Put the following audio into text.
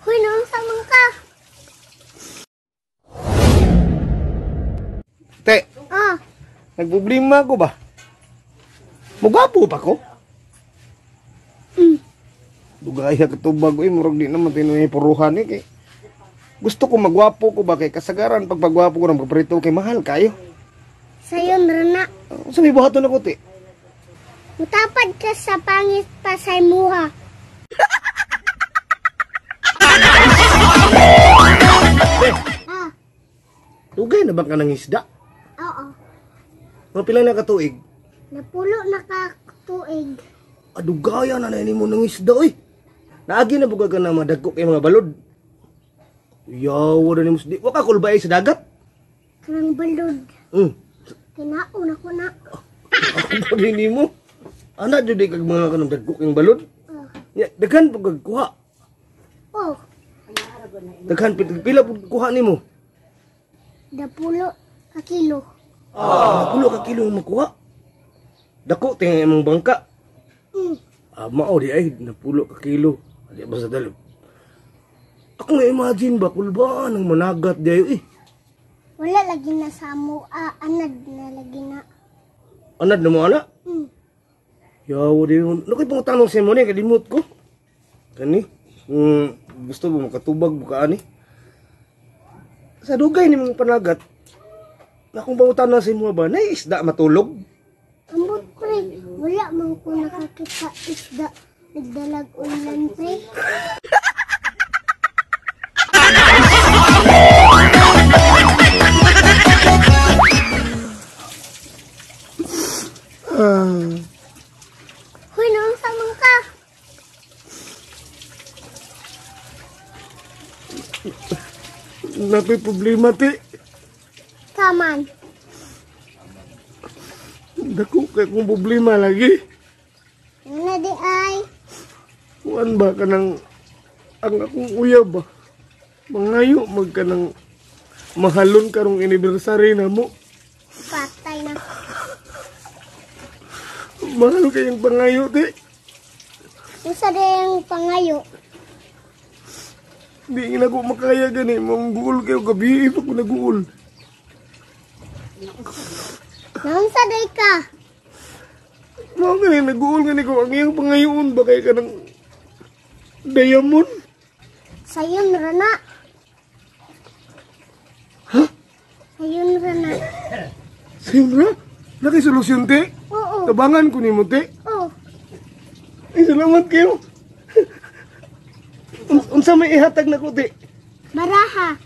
Hoy, naunsa man ka? Te, Ah, nagproblema ko ba? Mugapo pa ko? Dugay ka katubag oy, murag di naman tinuy puruhan eh kay. Gusto ko magwapo ko ba kay kasagaran pag pagwapo ko ng paprito kay mahal kayo. Sayon ra na. Unsa may buhaton ako, te? Mutapad ka sa pangit pa sa imuha. Te, Ah, dugay na ba ka ng isda? Oo. Mga pila na katuig? Napulo na ka tuig. Adugaya na na nimo ng isda oy. Naagi na buga ka na madagko kay mga balod. Yawa na nimo sa di. Wa ka kulbay sa dagat. Kanang balod. Kinaon ako na. Ako pa din nimo. Ana jud di kag mga kanang dagko kay balod. Oh. Ya, daghan pud kag kuha. Oh, Daghan pila pud kuha nimo? Napulo ka kilo. Ah, napulo ka kilo ang makuha. Dako tingay imong bangka. Ah, mao di ay napulo ka kilo. Di ba sa dalom? Ako nga imagine ba kulbaan ang managat di ayo eh. Wala lagi na sa amo, ah, anad na lagi na. Anad na mo ana? Yaw di mo. Ano kay pangutanong sa imo ni kalimot ko? Kani? Gusto mo makatubag mo ka ani? Sa dugay ni mong panagat. Akong pangutana sa imo ba, nay isda matulog? Ambot pre, wala man ko nakakita isda nagdalag ulan pre. Hoy, naunsa man ka? Nakoy problema, te. Taman. Dako kay kong problema lagi. Ano di ay? Kuan ba ka ng ang akong uyab ba? Mangayo mag ka ng mahalon karong anniversary na mo. Patay na. Mahal kayong pangayo, te. Unsa di ang pangayo? Di na ko makaya gani. Mangguol kayo gabi. Ipa ko naguol. Naunsa di ka? Mao gani, naguol gani ko. Ang iyang pangayoon ba kay ka ng diamond? Sayon ra na. Ha? Sayon ra na. Sayon ra? Naki solusyon, te? Oo. Tabangan ko nimo, te. Oo. Ay, salamat kayo. Unsa may ihatag na ko, te? Baraha.